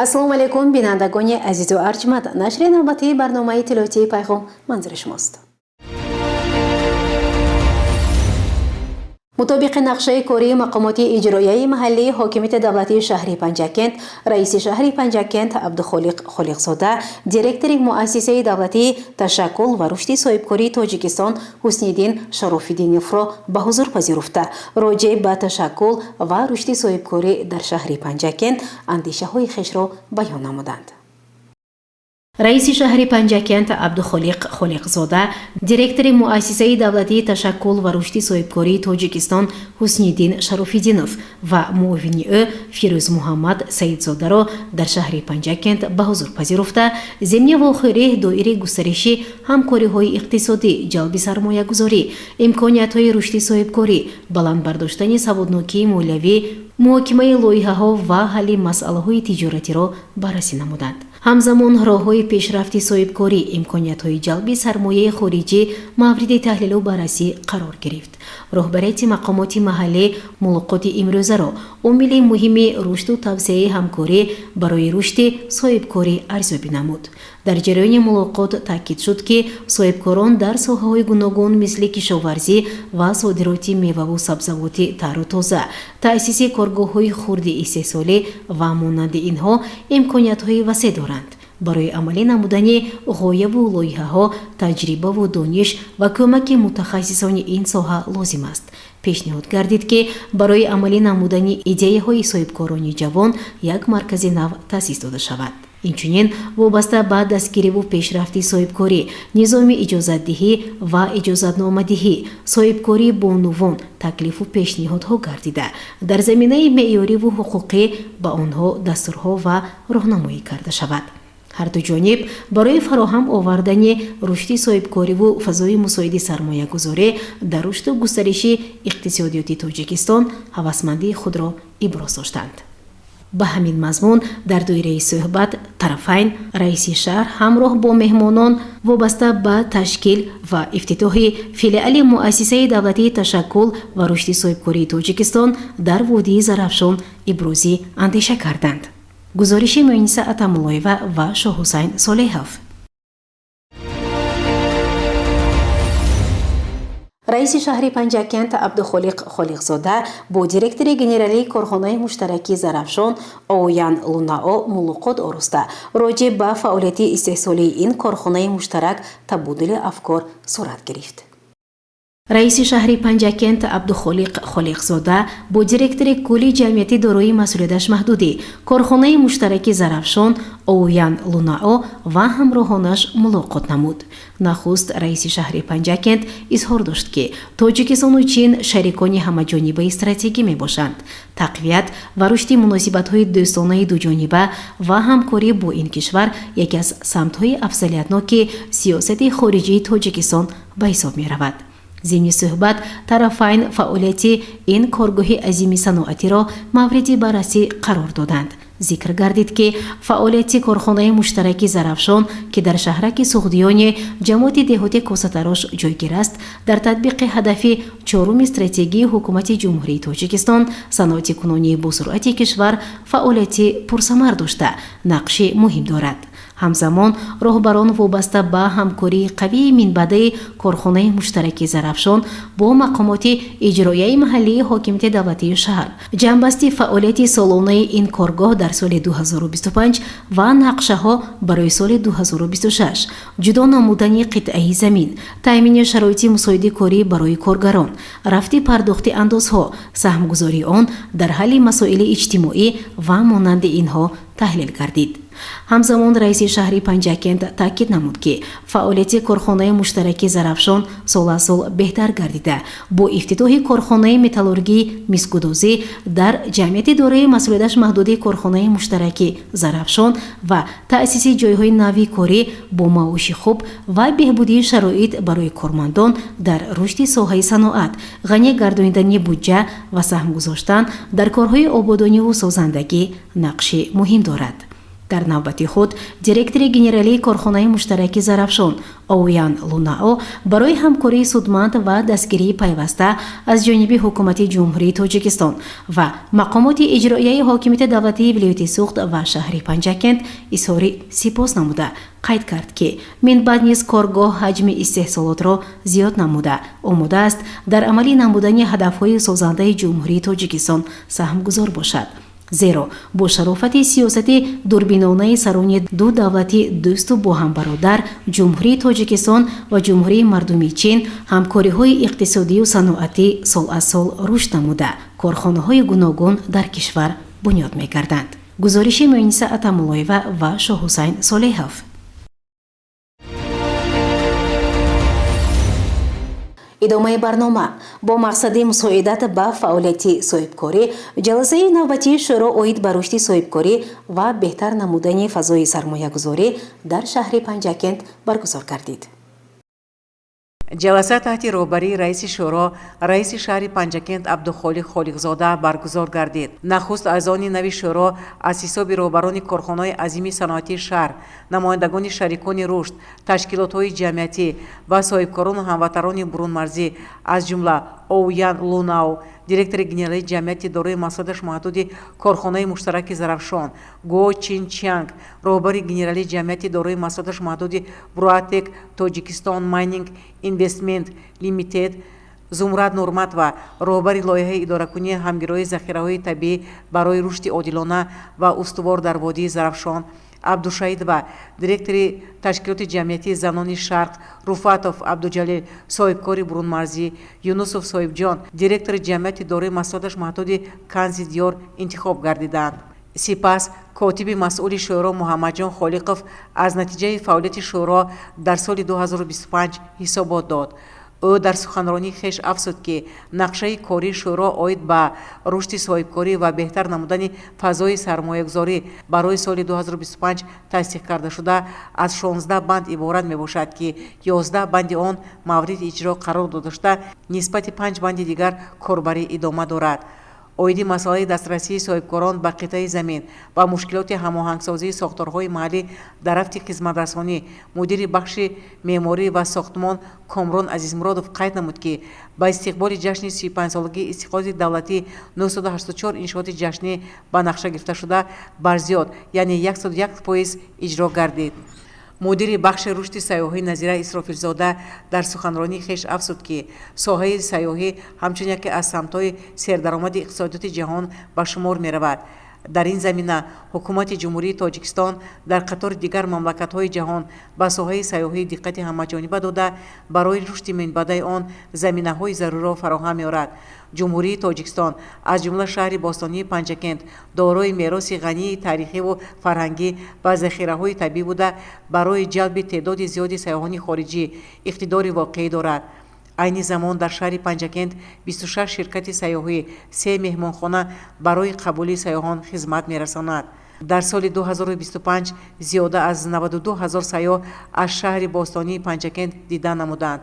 Ассалому алайкум, бинандагони азизу арҷманд. Нашри навбатии барномаи иттилоотии «Пайғом» манзури шумост. Мутобиқи нақшаи кории мақомоти иҷроияи маҳаллии ҳокимияти давлатии шаҳри Панҷакент, раиси шаҳри Панҷакент Абдухолиқ Холиқзода директори муассисаи давлатии ташаккул ва рушди соҳибкории Тоҷикистон Ҳусниддин Шарофиддиновро ба ҳузур пазируфта, роҷеъ ба ташаккул ва рушди соҳибкорӣ дар шаҳри Панҷакент андешаҳои хешро баён намуданд. Раиси шаҳри Панҷакент Абдухолиқ Холиқзода директори муассисаи давлатии ташаккул ва рушди соҳибкории Тоҷикистон Ҳусниддин Шарофиддинов ва муовини ӯ Фирӯзмуҳаммад Саидзодаро дар шаҳри Панҷакент ба ҳузур пазируфта, зимни вохӯрӣ доири густариши ҳамкориҳои иқтисодӣ, ҷалби сармоягузорӣ, имкониятҳои рушди соҳибкорӣ, баланд бардоштани саводнокии молиявӣ, муҳокимаи лоиҳаҳо ва ҳалли масъалаҳои тиҷоратиро баррасӣ намуданд. Ҳамзамон роҳҳои пешрафти соҳибкорӣ, имкониятҳои ҷалби сармояи хориҷӣ мавриди таҳлилу баррасӣ қарор гирифт. Роҳбарияти мақомоти маҳаллӣ мулоқоти имрӯзаро омили муҳими рушду тавсеаи ҳамкорӣ барои рушди соҳибкорӣ арзёбӣ намуд. Дар ҷараёни мулоқот таъкид шуд, ки соҳибкорон дар соҳаҳои гуногун, мисли кишоварзӣ ва содироти меваву сабзавоти тару тоза, таъсиси коргоҳҳои хурди истеҳсолӣ ва монанди инҳо имкониятҳои васеъ доранд. Барои амалӣ намудани ғояву лоиҳаҳо таҷрибаву дониш ва кӯмаки мутахассисони ин соҳа лозим аст. Пешниҳод гардид, ки барои амалӣ намудани идеяҳои соҳибкорони ҷавон як маркази нав таъсис дода шавад. Инчунин вобаста ба дастгириву пешрафти соҳибкорӣ, низоми иҷозатдиҳӣ ва иҷозатномадиҳӣ, соҳибкории бонувон таклифу пешниҳодҳо гардида, дар заминаи меъёриву ҳуқуқӣ ба онҳо дастурҳо ва роҳнамоӣ карда шавад. Ҳарду ҷониб барои фароҳам овардани рушди соҳибкориву фазои мусоиди сармоягузорӣ дар рушду густариши иқтисодиёти Тоҷикистон ҳавасмандии худро иброз доштанд. Ба ҳамин мазмун дар доираи суҳбат тарафайн раиси шаҳр ҳамроҳ бо меҳмонон вобаста ба ташкил ва ифтитоҳи филиали муассисаи давлатии ташаккул ва рушди соҳибкории Тоҷикистон дар водии Зарафшон иброзӣ андеша карданд. Гузориши Муниса Атамуллоева ва Шоҳҳусайн Солеҳов. Раиси шаҳри Панҷакент Абдухолиқ Холиқзода бо директори генералии корхонаи муштараки Зарафшон Оян Лунао мулоқот ороста, роҷеъ ба фаъолияти истеҳсолии ин корхонаи муштарак табодули афкор сурат гирифт. Раиси шаҳри Панҷакент Абдухолиқ Холиқзода бо директори кулли ҷамъияти дорои масъулияташ маҳдудӣ корхонаи муштараки Зарафшон Оуян Лунао ва ҳамроҳонаш мулоқот намуд. Нахуст раиси шаҳри Панҷакент изҳор дошт, ки Тоҷикистону Чин шарикони ҳамаҷонибаи стратегӣ мебошанд. Тақвият ва рушди муносибатҳои дӯстонаи дуҷониба ва ҳамкорӣ бо ин кишвар яке аз самтҳои афзалиятноки сиёсати хориҷии Тоҷикистон ба ҳисоб меравад. Зимни суҳбат тарафайн фаъолияти ин коргоҳи азими саноатиро мавриди баррасӣ қарор доданд. Зикр гардид, ки фаъолияти корхонаи муштараки Зарафшон, ки дар шаҳраки Суғдиёни ҷамоати деҳоти Косатарош ҷойгир аст, дар татбиқи ҳадафи чоруми стратегии ҳукумати Ҷумҳурии Тоҷикистон саноати кунунии босуръати кишвар фаъолияти пурсамар дошта, нақши муҳим дорад. Ҳамзамон роҳбарон вобаста ба ҳамкории қавии минбаъдаи корхонаи муштараки Зарафшон бо мақомоти иҷроияи маҳаллии ҳокимияти давлатии шаҳр, ҷамъбасти фаъолияти солонаи ин коргоҳ дар соли 2025 ва нақшаҳо барои соли 2026, ҷудо намудани қитъаи замин, таъмини шароити мусоиди корӣ барои коргарон, рафти пардохти андозҳо, саҳмгузории он дар ҳалли масоили иҷтимоӣ ва монанди инҳо таҳлил гардид. Ҳамзамон раиси шаҳри Панҷакент таъкид намуд, ки фаъолияти корхонаи муштараки Зарафшон сол аз сол беҳтар гардида, бо ифтитоҳи корхонаи металлургии мисгудозӣ дар ҷамъияти дораи масъулияташ маҳдуди корхонаи муштараки Зарафшон ва таъсиси ҷойҳои нави корӣ бо маоши хуб ва беҳбудии шароит барои кормандон дар рушди соҳаи саноат, ғанӣ гардонидани буҷа ва саҳм гузоштан дар корҳои ободониву созандагӣ нақши муҳим дорад. Дар навбати худ директори генералии корхонаи муштараки Зарафшон Оуян Лунао барои ҳамкории судманд ва дастгирии пайваста аз ҷониби ҳукумати Ҷумҳурии Тоҷикистон ва мақомоти иҷроияи ҳокимияти давлатии вилояти Суғд ва шаҳри Панҷакент изҳори сипос намуда, қайд кард, ки минбаъд низ коргоҳ ҳаҷми истеҳсолотро зиёд намуда, омода аст дар амалӣ намудани ҳадафҳои созандаи Ҷумҳурии Тоҷикистон саҳмгузор бошад, зеро бо шарофати сиёсати дурбинонаи сарони ду давлати дӯсту боҳамбародар, Ҷумҳурии Тоҷикистон ва Ҷумҳурии Мардумии Чин, ҳамкориҳои иқтисодию саноатӣ сол аз сол рушд намуда, корхонаҳои гуногун дар кишвар бунёд мекарданд. Гузориши Муниса Атамуллоева ва Шоҳҳусайн Солеҳов. Идомаи барнома. Бо мақсади мусоидат ба фаъолияти соҳибкорӣ ҷаласаи навбатии шӯро оид ба рушди соҳибкорӣ ва беҳтар намудани фазои сармоягузорӣ дар шаҳри Панҷакент баргузор гардид. Ҷаласа таҳти роҳбарии раиси шӯро, раиси шаҳри Панҷакент Абдухолиқ Холиқзода баргузор гардид. Нахуст аъзони нави шӯро аз ҳисоби роҳбарони корхонаҳои азими саноатии шаҳр, намояндагони шарикони рушд, ташкилотҳои ҷамъиятӣ ва соҳибкорону ҳамватанони бурунмарзӣ, аз ҷумла Оуян Лунао, директори генералии ҷамъияти дорои масъулияташ маҳдуди корхонаи муштараки Зарафшон, Го Чин Чианг, роҳбари генералии ҷамъияти дорои масъулияташ маҳдуди Бруатек Тоҷикистон Майнинг Инвестмент Лимитед, Зумрад Нурматова, роҳбари лоиҳаи идоракунии ҳамгироии захираҳои табиӣ барои рушди одилона ва устувор дар водии Зарафшон, Абдушаидова, директори ташкилоти ҷамъиятии занони Шарқ, Руфатов Абдуҷалил, соҳибкори бурунмарзӣ, Юнусов Соҳибҷон, директори ҷамъияти дорои масъулияташ маҳдуди Канзи Диёр интихоб гардиданд. Сипас котиби масъули шӯро Муҳаммадҷон Холиқов аз натиҷаи фаъолияти шӯро дар соли 2025 ҳисобот дод. Ӯ дар суханронии хеш афзуд, ки нақшаи кории шӯро оид ба рушди соҳибкорӣ ва беҳтар намудани фазои сармоягузорӣ барои соли 2025 тасдиқ кардашуда аз 16 банд иборат мебошад, ки 11 банди он мавриди иҷро қарор дода шуда, нисбати панҷ банди дигар корбарӣ идома дорад. Оиди масъалаи дастрасии соҳибкорон ба қитъаи замин ва мушкилоти ҳамоҳангсозии сохторҳои маҳаллӣ дар рафти хизматрасонӣ мудири бахши меъморӣ ва сохтмон Комрон Азизмуродов қайд намуд, ки ба истиқболи ҷашни 35-солагии истиқлолияти давлатӣ 984 иншооти ҷашнӣ ба нақша гирифташуда, бар зиёд, яъне 101% иҷро гардид. Мудири бахши рушди сайёҳӣ Назира Исрофилзода дар суханронии хеш афзуд, ки соҳаи сайёҳӣ ҳамчун яке аз самтҳои сердаромади иқтисодиёти ҷаҳон ба шумор меравад. Дар ин замина ҳукумати Ҷумҳурии Тоҷикистон дар қатори дигар мамлакатҳои ҷаҳон ба соҳаи сайёҳӣ диққати ҳамаҷониба дода, барои рушди минбаъдаи он заминаҳои заруриро фароҳам меорад. Ҷумҳурии Тоҷикистон, аз ҷумла шаҳри бостонии Панҷакент, дорои мероси ғании таърихиву фарҳангӣ ва захираҳои табиӣ буда, барои ҷалби теъдоди зиёди сайёҳони хориҷӣ иқтидори воқеӣ дорад. Айни замон дар шаҳри Панҷакент 26 ширкати сайёҳӣ, се меҳмонхона барои қабули сайёҳон хизмат мерасонад. Дар соли 2025 зиёда аз 92 ҳазор сайёҳ аз шаҳри бостонии Панҷакент дида намуданд.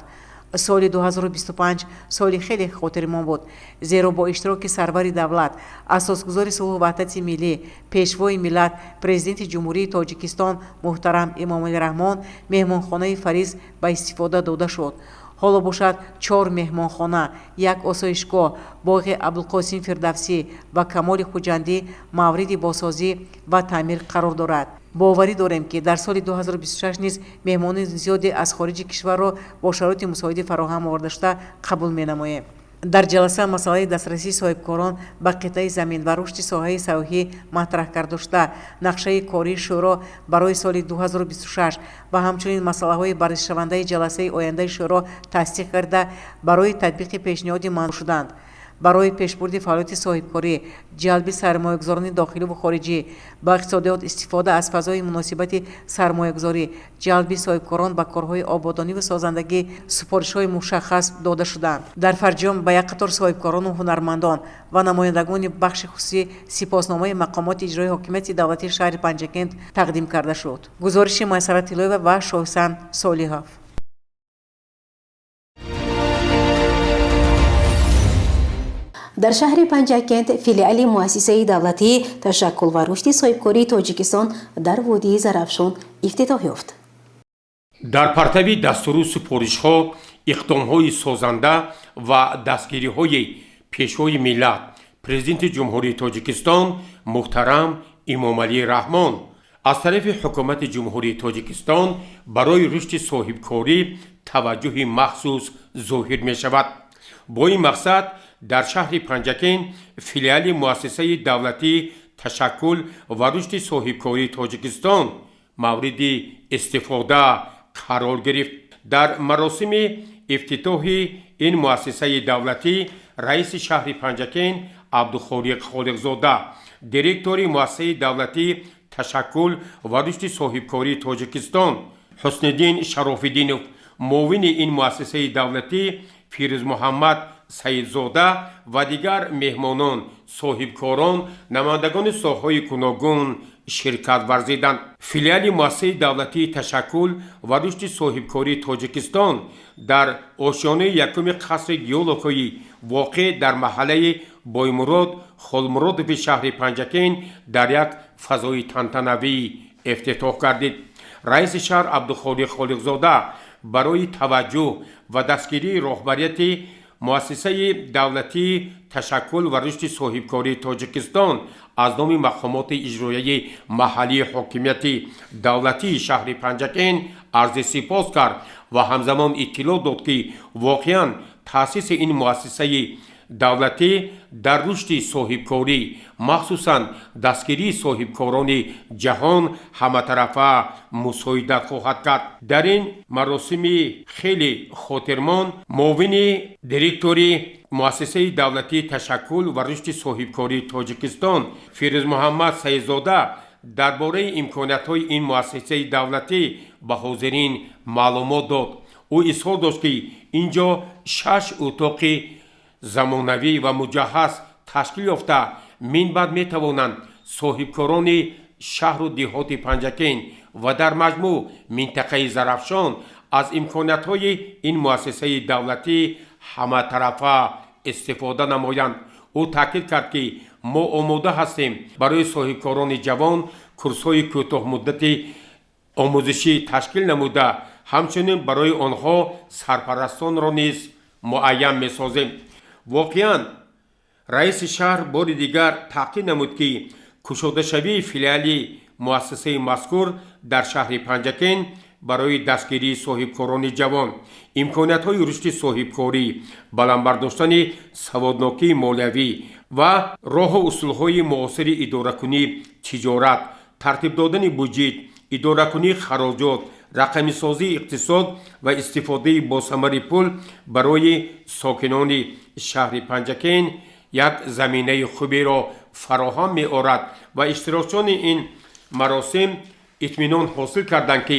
Соли 2025 соли хеле хотирмон буд, зеро бо иштироки сарвари давлат, асосгузори сулҳу ваҳдати миллӣ, пешвои миллат, Президенти Ҷумҳурии Тоҷикистон муҳтарам Эмомалӣ Раҳмон меҳмонхонаи Фариз ба истифода дода шуд. Ҳоло бошад, чор меҳмонхона, як осоишгоҳ, боғи Абдулқосим Фирдавсӣ ва Камоли Хуҷандӣ мавриди босозӣ ва таъмир қарор дорад. Боварӣ дорем, ки дар соли 2026 низ меҳмонони зиёде аз хориҷи кишварро бо шароити мусоиди фароҳам овардашуда қабул менамоем. Дар ҷаласа масъалаи дастрасии соҳибкорон ба қитъаи замин ва рушди соҳаи сайёҳӣ матраҳ карда шуда, нақшаи кории шӯро барои соли 2026 ва ҳамчунин масъалаҳои баррасишавандаи ҷаласаи ояндаи шӯро тасдиқ карда, барои татбиқи пешниҳоди манзур шуданд. Барои пешбурди фаъолияти соҳибкорӣ, ҷалби сармоягузорони дохиливу хориҷӣ ба иқтисодиёт, истифода аз фазои муносибати сармоягузорӣ, ҷалби соҳибкорон ба корҳои ободониву созандагӣ супоришҳои мушаххас дода шуданд. Дар фарҷом ба як қатор соҳибкорону ҳунармандон ва намояндагони бахши хусусӣ сипосномаи мақомоти иҷроии ҳокимияти давлатии шаҳри Панҷакент тақдим карда шуд. Гузориши Майсара Тиллоева ва Шоҳсан Солиҳов. Дар шаҳри Панҷакент филиали муассисаи давлатии «Ташаккул ва рушди соҳибкории Тоҷикистон» дар водии Зарафшон ифтитоҳ ёфт. Дар партави дастуру супоришҳо, иқдомҳои созанда ва дастгириҳои Пешвои миллат, Президенти Ҷумҳурии Тоҷикистон муҳтарам Эмомалӣ Раҳмон, аз тарафи Ҳукумати Ҷумҳурии Тоҷикистон барои рушди соҳибкорӣ таваҷҷӯҳи махсус зоҳир мешавад. Бо ин мақсад дар шаҳри Панҷакент филиали муассисаи давлатии «Ташаккул ва рушди соҳибкории Тоҷикистон» мавриди истифода қарор гирифт. Дар маросими ифтитоҳи ин муассисаи давлатӣ раиси шаҳри Панҷакент Абдухолиқ Холиқзода, директори муассисаи давлатии «Ташаккул ва рушди соҳибкории Тоҷикистон» Ҳусниддин Шарофиддинов, муовини ин муассисаи давлатӣ Фирӯзмуҳаммад Саидзода ва дигар меҳмонон, соҳибкорон, намояндагони соҳаҳои гуногун ширкат варзиданд. Филиали муассисаи давлатии «Ташаккул ва рушди соҳибкории Тоҷикистон» дар ошёнаи якуми қасри Геологҳои воқеъ дар маҳаллаи Боймурод Холмуродови шаҳри Панҷакент дар як фазои тантанавӣ ифтитоҳ гардид. Раиси шаҳр Абдухолиқ Холиқзода барои таваҷҷӯҳ ва дастгирии роҳбарияти муассисаи давлатии «Ташаккул ва рушди соҳибкории Тоҷикистон» аз номи мақомоти иҷроияи маҳаллии ҳокимияти давлатии шаҳри Панҷакент арзи сипос кард ва ҳамзамон иттилоъ дод, ки воқеан таъсиси ин муассисаи давлатӣ дар рушди соҳибкорӣ, махсусан дастгирии соҳибкорони ҷавон, ҳаматарафа мусоидат хоҳад кард. Дар ин маросими хеле хотирмон муовини директори муассисаи давлатии «Ташаккул ва рушди соҳибкории Тоҷикистон» Фирӯзмуҳаммад Саидзода дар бораи имкониятҳои ин муассисаи давлатӣ ба ҳозирин маълумот дод. Ӯ изҳор дошт, ки ин ҷо шаш утоқи замонавӣ ва муҷаҳҳаз ташкил ёфта, минбаъд метавонанд соҳибкорони шаҳру деҳоти Панҷакент ва дар маҷмӯъ минтақаи Зарафшон аз имкониятҳои ин муассисаи давлатӣ ҳаматарафа истифода намоянд. Ӯ таъкид кард, ки мо омода ҳастем барои соҳибкорони ҷавон курсҳои кӯтоҳмуддати омӯзишӣ ташкил намуда, ҳамчунин барои онҳо сарпарастонро низ муайян месозем. Воқеан, раиси шаҳр бори дигар таъкид намуд, ки кушодашавии филиали муассисаи мазкур дар шаҳри Панҷакент барои дастгирии соҳибкорони ҷавон, имкониятҳои рушди соҳибкорӣ, баланд бардоштани саводнокии молиявӣ ва роҳу усулҳои муосири идоракунии тиҷорат, тартиб додани буҷет, идоракунии хароҷот, рақамисозии иқтисод ва истифодаи босамари пул барои сокинони шаҳри Панҷакент як заминаи хуберо фароҳам меорад ва иштирокчиёни ин маросим итминон ҳосил карданд, ки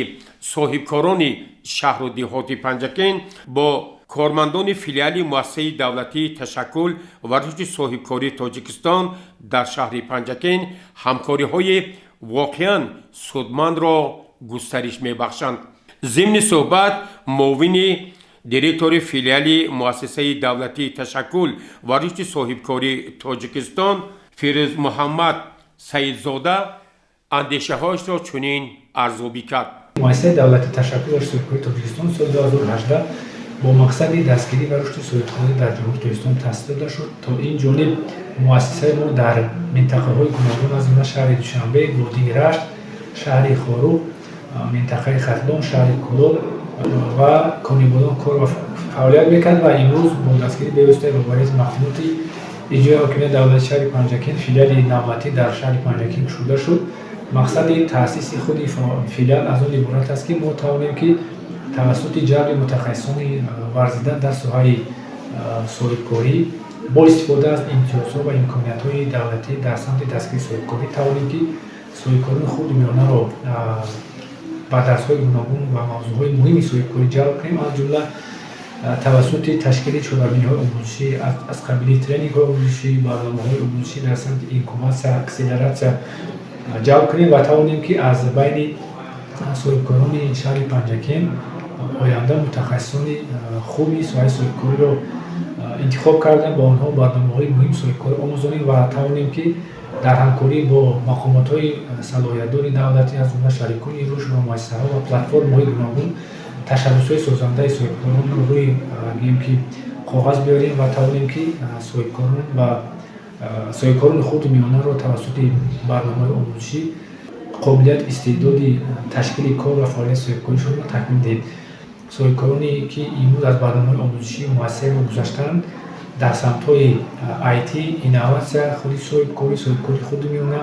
соҳибкорони шаҳру деҳоти Панҷакент бо кормандони филиали муассисаи давлатии «Ташаккул ва рушди соҳибкории Тоҷикистон» дар шаҳри Панҷакент ҳамкориҳои воқеан судмандро густариш мебахшанд. Зимни суҳбат муовини директори филиали муассисаи давлатии «Ташаккул ва рушди соҳибкории Тоҷикистон» Фирӯзмуҳаммад Саидзода андешаҳояшро чунин арзёбӣ кард. Муассисаи давлатии «Ташаккул ва рушди соҳибкории Тоҷикистон» соли 2018 бо мақсади дастгирӣ ва рушди соҳибкорӣ дар Ҷумҳурии Тоҷикистон таъсис дода шуд. То ин ҷониб муассисаи мо дар минтақаҳои гуногун, аз ҷумла шаҳри Душанбе, водии Рашт, шаҳри Хоруғ, минтақаи Хатлон, шаҳри Кӯлоб ва Конибодом кор ва фаъолият мекард ва имрӯз бо дастгирии бевоситаи роҳбарияти мақомоти иҷроияи ҳокимияти давлати шаҳри Панҷакент филиали навбатӣ дар шаҳри Панҷакент кушода шуд. Мақсади таъсиси худи филиал аз он иборат аст, ки мо тавонем, ки тавассути ҷалби мутахассисони варзида дар соҳаи соҳибкорӣ бо истифода аз имтиёзҳо ва имкониятҳои давлатӣ дар самти дастгирии соҳибкорӣ тавонем, ки соҳибкорони хурду миёнаро ба дарсҳои гуногун ва мавзӯъҳои муҳими соҳибкорӣ ҷалб кунем, аз ҷумла тавассути ташкили чорабиниҳои омӯзишӣ аз қабили тренингҳои омӯзишӣ, барномаҳои омӯзишӣ дар самти инкубатсия, акселератсия ҷалб кунем ва тавонем, ки аз байни соҳибкорони шаҳри Панҷакент оянда мутахассисони хуби соҳаи соҳибкориро. Интихоб кардем, ба онҳо барномаҳои муҳими соҳибкорӣ омӯзонем ва тавонем, ки дар ҳамкорӣ бо мақомотҳои салоҳиятдори давлатӣ, аз ҷумла шарикони рушд ва муассисаҳо ва платформаҳои гуногун, ташаббусҳои созандаи соҳибкоронро рӯи, гӯем ки, коғаз биёрем ва тавонем, ки соҳибкорон ва соҳибкорони хурду миёнаро тавассути барномаҳои омӯзишӣ қобилият, истеъдоди ташкили кор ва фаъолияти соҳибкоришонро такмил диҳем. Соҳибкороне, ки имрӯз аз барномаҳои омӯзишии муассисаи мо гузаштаанд, дар самтҳои IT, инноватсия, худи соҳибкорӣ, соҳибкории хурду миёна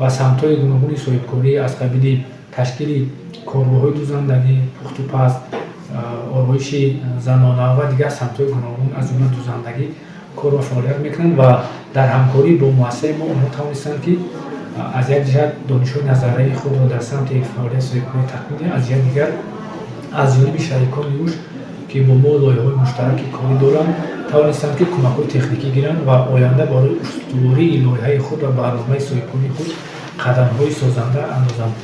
ва самтҳои гуногуни соҳибкорӣ аз қабили ташкили коргоҳҳои дузандагӣ, пухтупаз, ороиши занона ва дигар самтҳои гуногун, аз ҷумла дузандагӣ, кор ва фаъолият мекунанд ва дар ҳамкорӣ бо муассисаи мо онҳо тавонистанд, ки аз як ҷиҳат донишҳои назарияи худро дар самти фаъолияти соҳибкорӣ такмил диҳанд, аз ҷиҳати дигар аз ҷониби шарикони рушд, ки бо мо лоиҳаҳои муштараки корӣ доранд, тавонистанд, ки кӯмакҳои техникӣ гиранд ва оянда барои устувории лоиҳаи худ ва барномаи соҳибкории худ қадамҳои созанда андозанд.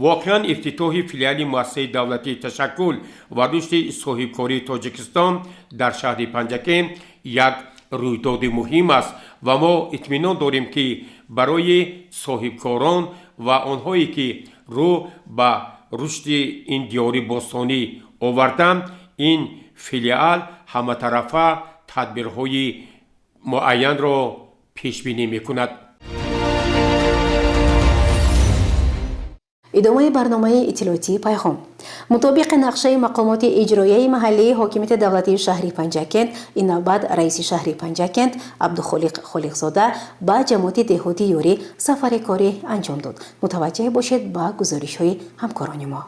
Воқеан, ифтитоҳи филиали муассисаи давлатии ташаккул ва рушди соҳибкории Тоҷикистон дар шаҳри Панҷакент як рӯйдоди муҳим аст ва мо итминон дорем, ки барои соҳибкорон ва онҳое, ки рӯ ба рушди ин диёри бостонӣ оварданд, ин филиал ҳаматарафа тадбирҳои муайянро пешбинӣ мекунад. Идомаи барномаи иттилоотии «Пайғом». Мутобиқи нақшаи мақомоти иҷроияи маҳаллии ҳокимияти давлатии шаҳри Панҷакент, ин навбат раиси шаҳри Панҷакент Абдухолиқ Холиқзода ба ҷамоати деҳоти Ёрӣ сафари корӣ анҷом дод. Мутаваҷҷеҳ бошед ба гузоришҳои ҳамкорони мо.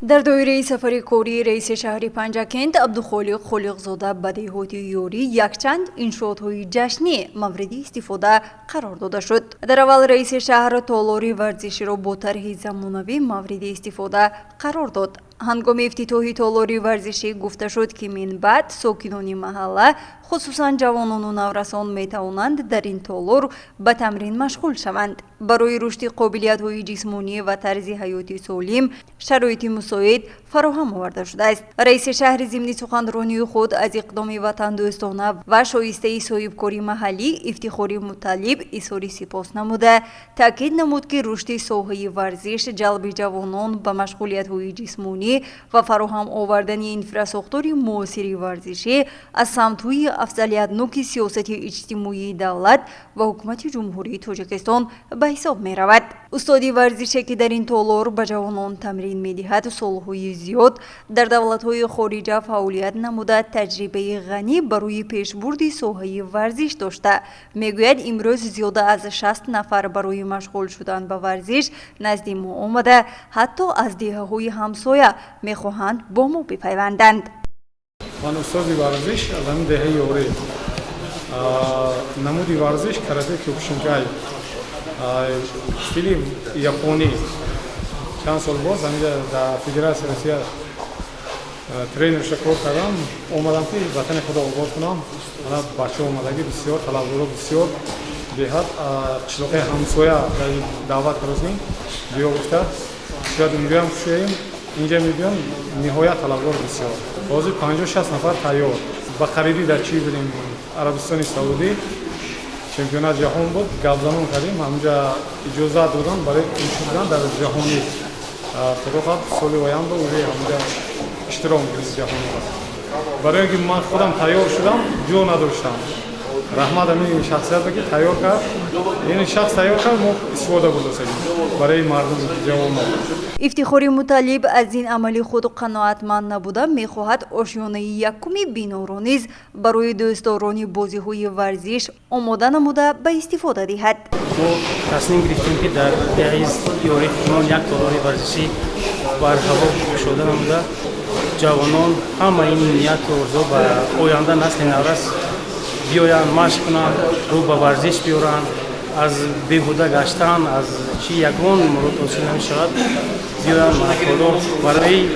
Дар доираи сафари кории раиси шаҳри Панҷакент Абдухолиқ Холиқзода ба деҳоти Ёрӣ якчанд иншоотҳои ҷашнӣ мавриди истифода қарор дода шуд. Дар аввал раиси шаҳр толори варзиширо бо тарҳи замонавӣ мавриди истифода қарор дод. Ҳангоми ифтитоҳи толори варзишӣ гуфта шуд, ки минбаъд сокинони маҳалла, хусусан ҷавонону наврасон, метавонанд дар ин толор ба тамрин машғул шаванд. Барои рушди қобилиятҳои ҷисмонӣ ва тарзи ҳаёти солим шароити мусоид фароҳам оварда шудааст. Раиси шаҳри зимни суханронии худ аз иқдоми ватандӯстона ва шоистаи соҳибкори маҳаллӣ Ифтихори Муталлиб изҳори сипос намуда, таъкид намуд, ки рушди соҳаи варзиш, ҷалби ҷавонон ба машғулиятҳои ҷисмонӣ ва фароҳам овардани инфрасохтори муосири варзишӣ аз самтҳои афзалиятноки сиёсати иҷтимоии давлат ва ҳукумати Ҷумҳурии Тоҷикистон ба ҳисоб меравад. Устоди варзише, ки дар ин толор ба ҷавонон тамрин медиҳад, солҳои зиёд дар давлатҳои хориҷа фаъолият намуда, таҷрибаи ғанӣ барои пешбурди соҳаи варзиш дошта, мегӯяд: имрӯз зиёда аз 60 нафар барои машғул шудан ба варзиш назди мо омада, ҳатто аз деҳаҳои ҳамсоя мехоҳанд бо мо бипайванданд. Ман устоди варзиш аз ҳамин деҳаи Ёрӣ, намуди варзиш карате кёкушинкай, стили японӣ. Чанд сол боз ҳаминҷа дар Федератсияи Россия тренерша кор кардам. Омадам, ки ватани худро обод кунам. Мана бача омадагӣ, бисёр талабдоро, бисёр беҳад. Қишлоқи ҳамсоя даъват кардем, биё гуфта, шояд унҷоям кушоем, инҷа мебиём. Ниҳоят талабгор бисёр. Ҳозир 50-60 нафар тайёр. Ба қарибӣ дар чӣ будем, Арабистони Саудӣ, чемпионат ҷаҳон буд, гапзанон кардем, ҳамунҷа иҷозат доданд барои шудан дар ҷаҳонӣ. Худо хоҳад, соли оянда уже ҳамунҷа иштирок мекунем ҷаҳонӣ. Барои он ки ман худам тайёр шудам, ҷо надоштам. Раҳмат ҳамин шахсияте, ки тайёр кард. Ин шахс тайёр кард, мо истифода бурдасем барои мардум, ҷавонон. Ифтихори Муталлиб аз ин амали худ қаноатманд набуда, мехоҳад ошёнаи якуми биноро низ барои дӯстдорони бозиҳои варзиш омода намуда, ба истифода диҳад. Мо тасмим гирифтем, ки дар деҳаи Ёрии худмон як толори варзишӣ барҳаво кушода намуда, ҷавонон ҳама ин нияту орзу ба оянда, насли наврас биёянд, машқ кунанд, рӯ ба варзиш биёранд, аз беҳуда гаштан, аз чӣ ягон мурод ҳосил намешавад, биёянд. Толор барои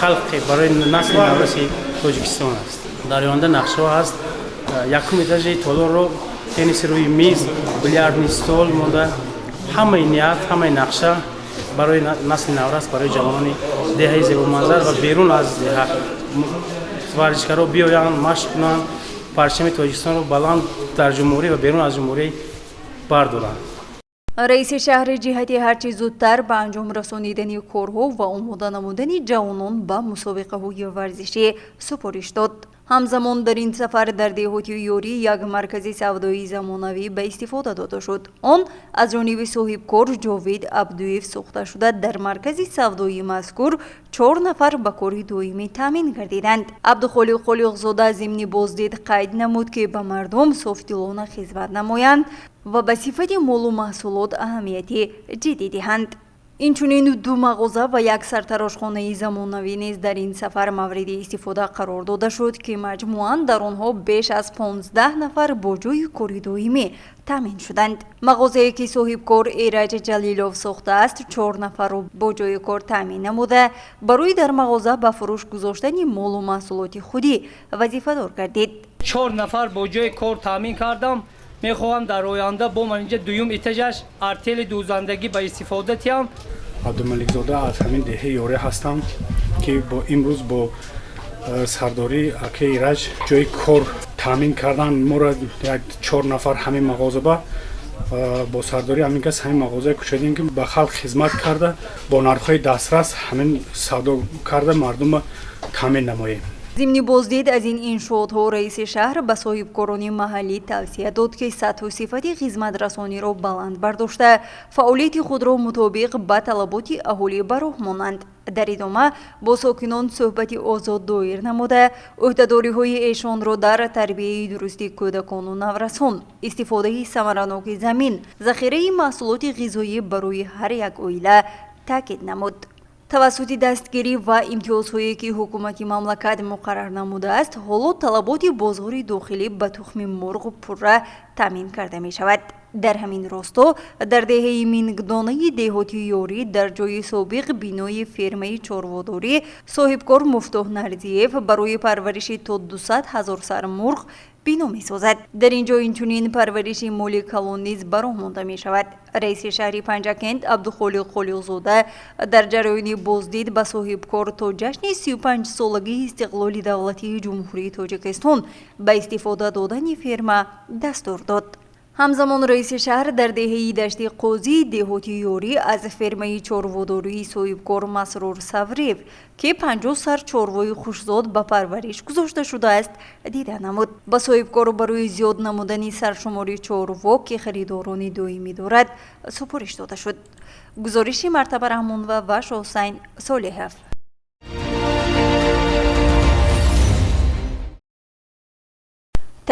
халқе, барои насли навраси Тоҷикистон аст. Дар оянда нақшаҳо ҳаст: якум этажи толорро тенниси рӯи миз, билярдный стол монда. Ҳамаи ният, ҳамаи нақша барои насли наврас, барои ҷавонони деҳаи зебоманзар ва берун аз деҳа. Варзишгарҳо биёянд, машқ кунанд, парчами Тоҷикистонро баланд дар ҷумҳурӣ ва берун аз ҷумҳурӣ бардоранд. Раиси шаҳри ҷиҳати ҳарчи зудтар ба анҷом расонидани корҳо ва омода намудани ҷавонон ба мусобиқаҳои варзишӣ супориш дод. Ҳамзамон дар ин сафар дар деҳоти Ёрӣ як маркази савдоии замонавӣ ба истифода дода шуд. Он аз ҷониби соҳибкор Ҷовид Абдуев сохта шуда, дар маркази савдоии мазкур 4 нафар ба кори доимӣ таъмин гардиданд. Абдухолиқ Холиқзода зимни боздид қайд намуд, ки ба мардум софдилона хизмат намоянд ва ба сифати молу маҳсулот аҳамияти ҷиддӣ диҳанд. Инчунин 2 мағоза ва як сартарошхонаи замонавӣ низ дар ин сафар мавриди истифода қарор дода шуд, ки маҷмӯан дар онҳо беш аз 15 нафар бо ҷойи кори доимӣ таъмин шуданд. Мағозае ки соҳибкор Эраҷ Ҷалилов сохтааст, 4 нафарро бо ҷойи кор таъмин намуда, барои дар мағоза ба фурӯш гузоштани молу маҳсулоти худӣ вазифадор гардид. 4 нафар бо ҷойи кор таъмин кардам. Мехоҳам дар оянда бо ман инҷа дуюм этажаш артели дӯзандагӣ ба истифода тиҳам. Абдумаликзода аз ҳамин деҳаи Ёрӣ ҳастам, ки бо имрӯз бо сардории акаи Ираҷ ҷои кор таъмин кардан моро як 4 нафар ҳамин мағоза бо сардории ҳамин кас ҳамин мағозае кушодем, ки ба халқ хизмат карда, бо нархҳои дастрас ҳамин савдо карда мардумро таъмин намоем. Зимни боздид аз ин иншоотҳо раиси шаҳр ба соҳибкорони маҳаллӣ тавсия дод, ки сатҳу сифати хизматрасониро баланд бардошта, фаъолияти худро мутобиқ ба талаботи аҳолӣ ба роҳ монанд. Дар идома бо сокинон суҳбати озод доир намуда, ӯҳдадориҳои эшонро дар тарбияи дурусти кӯдакону наврасон, истифодаи самараноки замин, захираи маҳсулоти ғизоӣ барои ҳар як оила таъкид намуд. Тавассути дастгирӣ ва имтиёзҳое ки ҳукумати мамлакат муқаррар намудааст, ҳоло талаботи бозори дохилӣ ба тухми мурғ пурра таъмин карда мешавад. Дар ҳамин росто дар деҳаи Мингдонаи деҳоти Ёрӣ дар ҷои собиқ бинои фермаи чорводорӣ соҳибкор Муфтоҳ Нарзиев барои парвариши то 200 000 сар мурғ бино месозад. Дар ин ҷо инчунин парвариши моли калон низ ба роҳ монда мешавад. Раиси шаҳри Панҷакент Абдухолиқ Холиқзода дар ҷараёни боздид ба соҳибкор то ҷашни 35-солагии истиқлоли давлатии Ҷумҳурии Тоҷикистон ба истифода додани ферма дастур дод. Ҳамзамон раиси шаҳр дар деҳаи Дашти Қозии деҳоти Ёрӣ аз фермаи чорводории соҳибкор Масрур Саврев, ки 50 сар чорвои хушзод ба парвариш гузошта шудааст, дида намуд. Ба соҳибкор барои зиёд намудани саршумори чорво, ки харидорони доимӣ дорад, супориш дода шуд. Гузориши Мартаба Раҳмонова ва Шоҳусайн Солиҳов.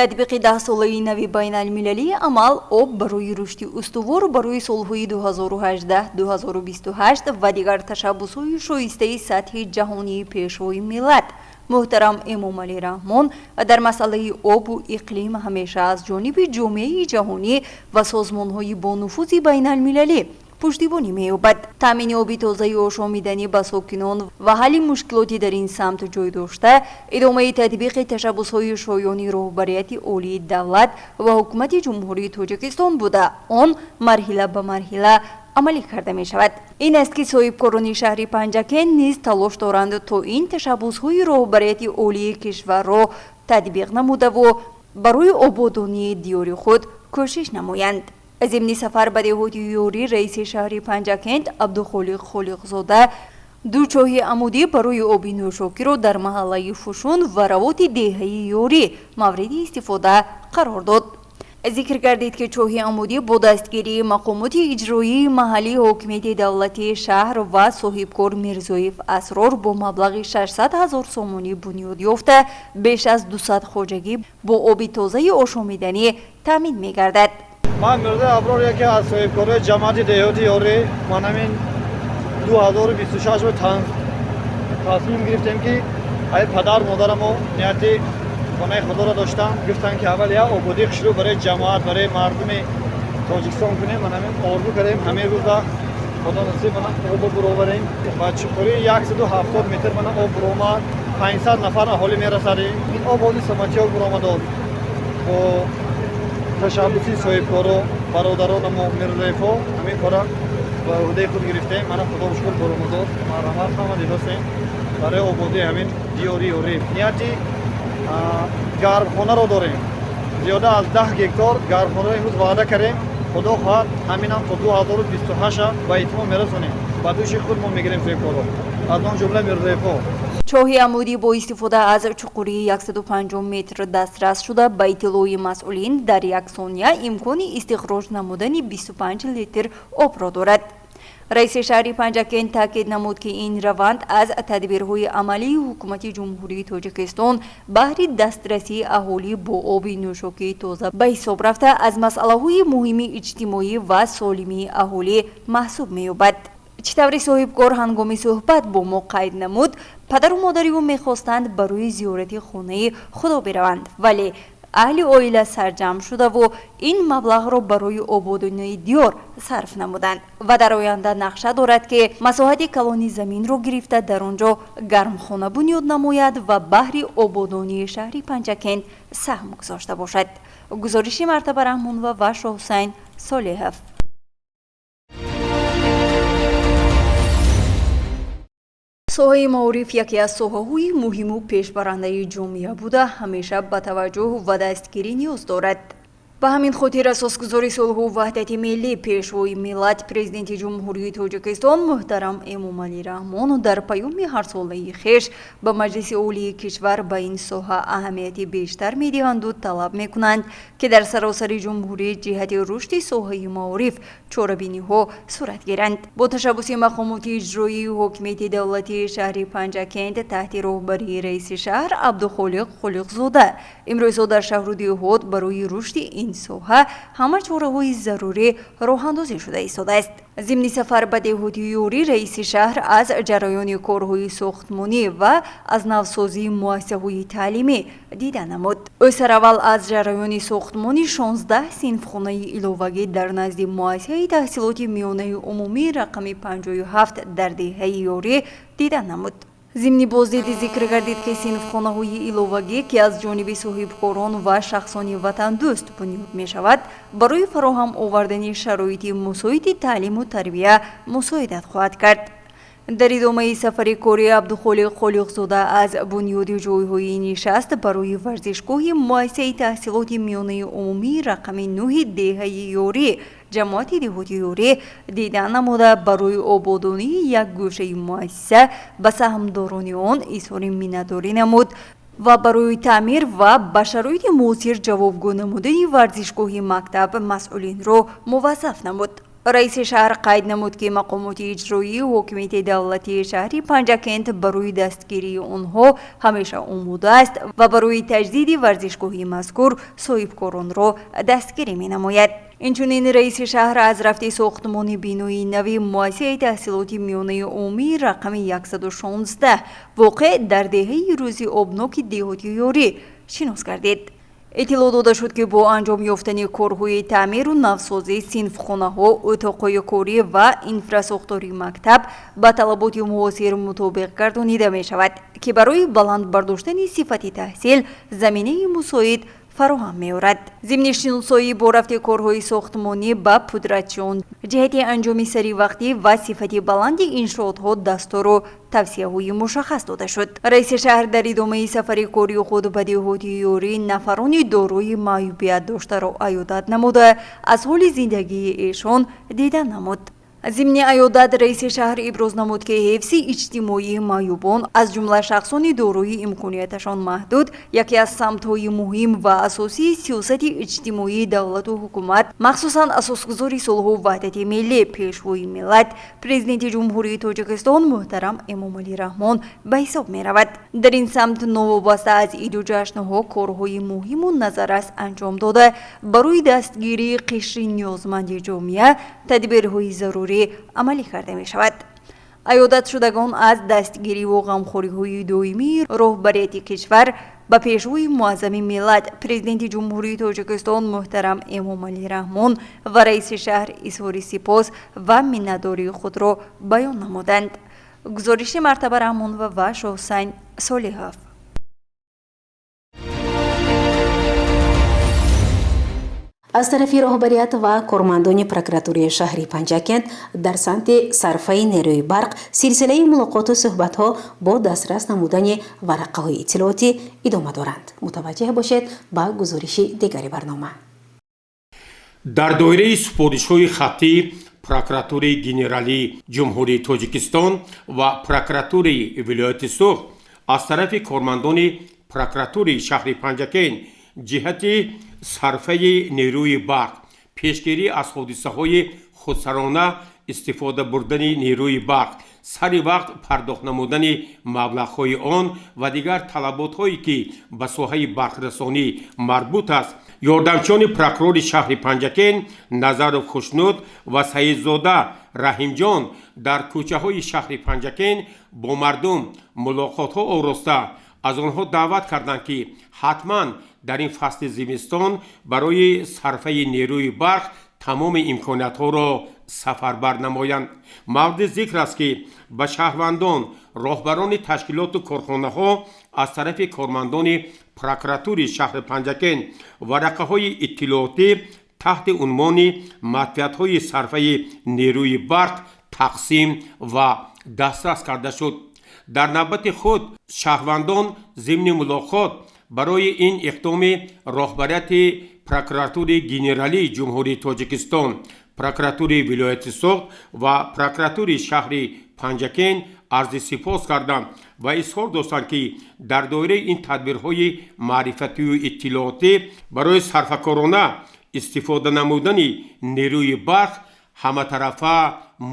Татбиқи 10-солаи нави байналмилалии амал об барои рушди устувор барои солҳои 2018-2028 ва дигар ташаббусҳои шоистаи сатҳи ҷаҳонии Пешвои миллат муҳтарам Эмомалӣ Раҳмон дар масъалаи обу иқлим ҳамеша аз ҷониби ҷомеаи ҷаҳонӣ ва созмонҳои бонуфузи байналмилалӣ пуштибонӣ меёбад. Таъмини оби тозаи ошомиданӣ ба сокинон ва ҳалли мушкилоти дар ин самт ҷой дошта, идомаи татбиқи ташаббусҳои шоёни роҳбарияти олии давлат ва ҳукумати Ҷумҳурии Тоҷикистон буда, он марҳила ба марҳила амалӣ карда мешавад. Ин аст ки соҳибкорони шаҳри Панҷакент низ талош доранд то ин ташаббусҳои роҳбарияти олии кишварро татбиқ намудаву барои ободонии диёри худ кӯшиш намоянд. Зимни сафар ба деҳоти Ёрӣ раиси шаҳри Панҷакент Абдухолиқ Холиқзода 2 чоҳи амудӣ барои оби нӯшокиро дар маҳаллаи Фушун ва равоти деҳаи Ёрӣ мавриди истифода қарор дод. Зикр гардид, ки чоҳи амудӣ бо дастгирии мақомоти иҷроии маҳаллии ҳокимияти давлатии шаҳр ва соҳибкор Мирзоев Асрор бо маблағи 600 000 сомонӣ бунёд ёфта, беш аз 200 хоҷагӣ бо оби тозаи ошомиданӣ таъмин мегардад. Ман Мирзои Аброр, яке аз соҳибкорони ҷамоати деҳоти Ёрӣ, ман ҳамин 2026 тасмим гирифтем, ки ай падар модарамо нияти хонаи худоро доштам, гуфтанд, ки аввал як ободии хушрӯ барои ҷамоат, барои мардуми Тоҷикистон кунем. Ман ҳамин орзу кардем, ҳамин рӯза худо насиб мана обо буроварем ва чуқурии 170 метр мана об буромад, 500 нафар аҳолӣ мерасадем. Ин об ҳози саматиёк буромадод бо ташаббуси соҳибкоро, бародаронамо Мирзоевҳо ҳамин кора ба ӯҳдаи худ гирифтем. Мана худо шукр буромадод, марҳамат, ҳама дидостем. Барои ободии ҳамин диёри Ёрӣ нияти гармхонаро дорем. Зиёда аз 10 гектор гармхонаро имрӯз ваъда кардем. Худо хоҳад, ҳаминам то 2028 ба итмом мерасонем. Ба дӯши худ мо мегирем соҳибкорро, аз он ҷумла Мирзоевҳо. Чоҳи амудӣ бо истифода аз чуқурии 150 метр дастрас шуда, ба иттилои масъулин, дар як сония имкони истихроҷ намудани 25 литр обро дорад. Раиси шаҳри Панҷакент таъкид намуд, ки ин раванд аз тадбирҳои амалии ҳукумати Ҷумҳурии Тоҷикистон баҳри дастрасии аҳолӣ бо оби нӯшокии тоза ба ҳисоб рафта, аз масъалаҳои муҳими иҷтимоӣ ва солимии аҳолӣ маҳсуб меёбад. Чӣ тавре соҳибкор ҳангоми суҳбат бо мо қайд намуд, падару модари ӯ мехостанд барои зиёрати хонаи Худо бираванд, вале аҳли оила сарҷамъ шудаву ин маблағро барои ободонии диёр сарф намуданд ва дар оянда нақша дорад, ки масоҳати калони заминро гирифта, дар он ҷо гармхона бунёд намояд ва баҳри ободонии шаҳри Панҷакент саҳм гузошта бошад. Гузориши Мартаба Раҳмонова ва Шоҳҳусайн Солиҳов. Соҳаи маориф яке аз соҳаҳои муҳиму пешбарандаи ҷомеа буда, ҳамеша ба таваҷҷӯҳ ва дастгирӣ ниёз дорад. Ба ҳамин хотир асосгузори сулҳу ваҳдати миллӣ, Пешвои миллат, Президенти Ҷумҳурии Тоҷикистон муҳтарам Эмомалӣ Раҳмон дар паёми ҳарсолаи хеш ба Маҷлиси Олии кишвар ба ин соҳа аҳамияти бештар медиҳанду талаб мекунанд, ки дар саросари ҷумҳурӣ ҷиҳати рушди соҳаи маориф чорабиниҳо сурат гиранд. Бо ташаббуси мақомоти иҷроии ҳокимияти давлатии шаҳри Панҷакент таҳти роҳбарии раиси шаҳр Абдухолиқ Холиқзода имрӯзҳо дар шаҳру деҳот барои рушди ин соҳа ҳама чораҳои зарурӣ роҳандозӣ шуда истодааст. Зимни сафар ба деҳоти Ёрӣ раиси шаҳр аз ҷараёни корҳои сохтмонӣ ва аз навсозии муассисаҳои таълимӣ дида намуд. Ӯ сараввал аз ҷараёни сохтмони 16 синфхонаи иловагӣ дар назди муассисаи таҳсилоти миёнаи умумӣ рақами 57 дар деҳаи Ёрӣ дида намуд. Зимни боздиди зикр гардид, ки синфхонаҳои иловагӣ, ки аз ҷониби соҳибкорон ва шахсони ватандӯст бунёд мешавад, барои фароҳам овардани шароити мусоиди таълиму тарбия мусоидат хоҳад кард. Дар идомаи сафари кори Абдухолиқ Холиқзода аз бунёди ҷойҳои нишаст барои варзишгоҳи муассисаи таҳсилоти миёнаи умумии рақами 9-и деҳаи Ёрӣ, ҷамоати деҳоти Ёрӣ дида намуда, барои ободонии як гӯшаи муассиса ба саҳмдорони он изҳори миннатдорӣ намуд ва барои таъмир ва ба шароити муосир ҷавобгӯ намудани варзишгоҳи мактаб масъулинро муваззаф намуд. Раиси шаҳр қайд намуд, ки мақомоти иҷроии ҳокимияти давлатии шаҳри Панҷакент барои дастгирии онҳо ҳамеша омода аст ва барои таҷдиди варзишгоҳи мазкур соҳибкоронро дастгирӣ менамояд. Инчунин раиси шаҳр аз рафти сохтмони бинои нави муассисаи таҳсилоти миёнаи умумии рақами 116 воқеъ дар деҳаи Рӯзи Обноки деҳоти Ёрӣ шинос гардид. Иттилоъ дода шуд, ки бо анҷом ёфтани корҳои таъмиру навсозӣ синфхонаҳо, утоқҳои корӣ ва инфрасохтори мактаб ба талаботи муосир мутобиқ гардонида мешавад, ки барои баланд бардоштани сифати таҳсил заминаи мусоид фароҳам меорад. Зимни шиносоӣ бо рафти корҳои сохтмонӣ ба пудратчиён ҷиҳати анҷоми саривақтӣ ва сифати баланди иншоотҳо дастуру тавсияҳои мушаххас дода шуд. Раиси шаҳр дар идомаи сафари кори худ ба деҳоти Ёрӣ нафарони дорои маъюбият доштаро аёдат намуда, аз ҳоли зиндагии эшон дида намуд. Зимни аёдат раиси шаҳр иброз намуд, ки ҳифзи иҷтимоии маъюбон, аз ҷумла шахсони дорои имконияташон маҳдуд, яке аз самтҳои муҳим ва асосии сиёсати иҷтимоии давлату ҳукумат, махсусан асосгузори сулҳу ваҳдати миллӣ, Пешвои миллат, Президенти Ҷумҳурии Тоҷикистон муҳтарам Эмомалӣ Раҳмон ба ҳисоб меравад. Дар ин самт новобаста аз иду ҷашнҳо корҳои муҳиму назаррас анҷом дода, барои дастгирии қишри ниёзманди ҷомеа тадбирҳои зарурӣ амалӣ карда мешавад. Аёдатшудагон аз дастгириву ғамхориҳои доимии роҳбарияти кишвар ба Пешвои муаззами миллат, Президенти Ҷумҳурии Тоҷикистон муҳтарам Эмомалӣ Раҳмон ва раиси шаҳр изҳори сипос ва миннатдории худро баён намуданд. Гузориши Мартаба Раҳмонова ва Шоҳҳусайн Солиҳов. Аз тарафи роҳбарият ва кормандони прокуратураи шаҳри Панҷакент дар самти сарфаи нерӯи барқ силсилаи мулоқоту суҳбатҳо бо дастрас намудани варақаҳои иттилоотӣ идома доранд. Мутаваҷҷеҳ бошед ба гузориши дигари барнома. Дар доираи супоришҳои хаттӣ Прокуратураи Генералии Ҷумҳурии Тоҷикистон ва Прокуратураи вилояти Суғд аз тарафи кормандони прокуратураи шаҳри Панҷакент ҷиҳати сарфаи нерӯи барқ, пешгирӣ аз ҳодисаҳои худсарона истифода бурдани нерӯи барқ, сари вақт пардохт намудани маблағҳои он ва дигар талаботҳое, ки ба соҳаи барқрасонӣ марбут аст, ёрдамчиёни прокурори шаҳри Панҷакент Назаров Хушнуд ва Саидзода Раҳимҷон дар кӯчаҳои шаҳри Панҷакент бо мардум мулоқотҳо ороста, аз онҳо даъват карданд, ки ҳатман дар ин фасли зимистон барои сарфаи нерӯи барқ тамоми имкониятҳоро сафарбар намоянд. Мавриди зикр аст, ки ба шаҳрвандон, роҳбарони ташкилоту корхонаҳо аз тарафи кормандони прокуратури шаҳри Панҷакент варақаҳои иттилоотӣ таҳти унвони «Манфиатҳои сарфаи нерӯи барқ» тақсим ва дастрас карда шуд. Дар навбати худ шаҳрвандон зимни мулоқот барои ин иқдоми роҳбарияти Прокуратураи Генералии Ҷумҳурии Тоҷикистон, Прокуратураи вилояти Суғд ва прокуратураи шаҳри Панҷакент арзи сипос карданд ва изҳор доштанд, ки дар доираи ин тадбирҳои маърифатию иттилоотӣ барои сарфакорона истифода намудани нерӯи барқ ҳаматарафа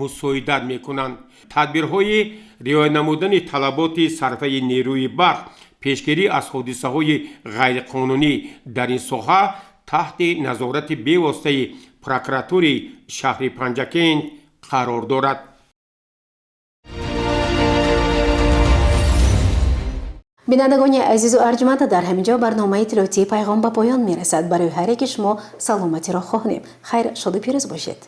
мусоидат мекунанд. Тадбирҳои риоя намудани талаботи сарфаи нерӯи барқ, пешгирӣ аз ҳодисаҳои ғайриқонунӣ дар ин соҳа таҳти назорати бевоситаи прокуратураи шаҳри Панҷакент қарор дорад. Бинандагони азизу арҷманд, дар ҳамин ҷо барномаи иттилоотии «Пайғом» ба поён мерасад. Барои ҳар яки шумо саломатиро хоҳонем. Хайр, шоду пирӯз бошед.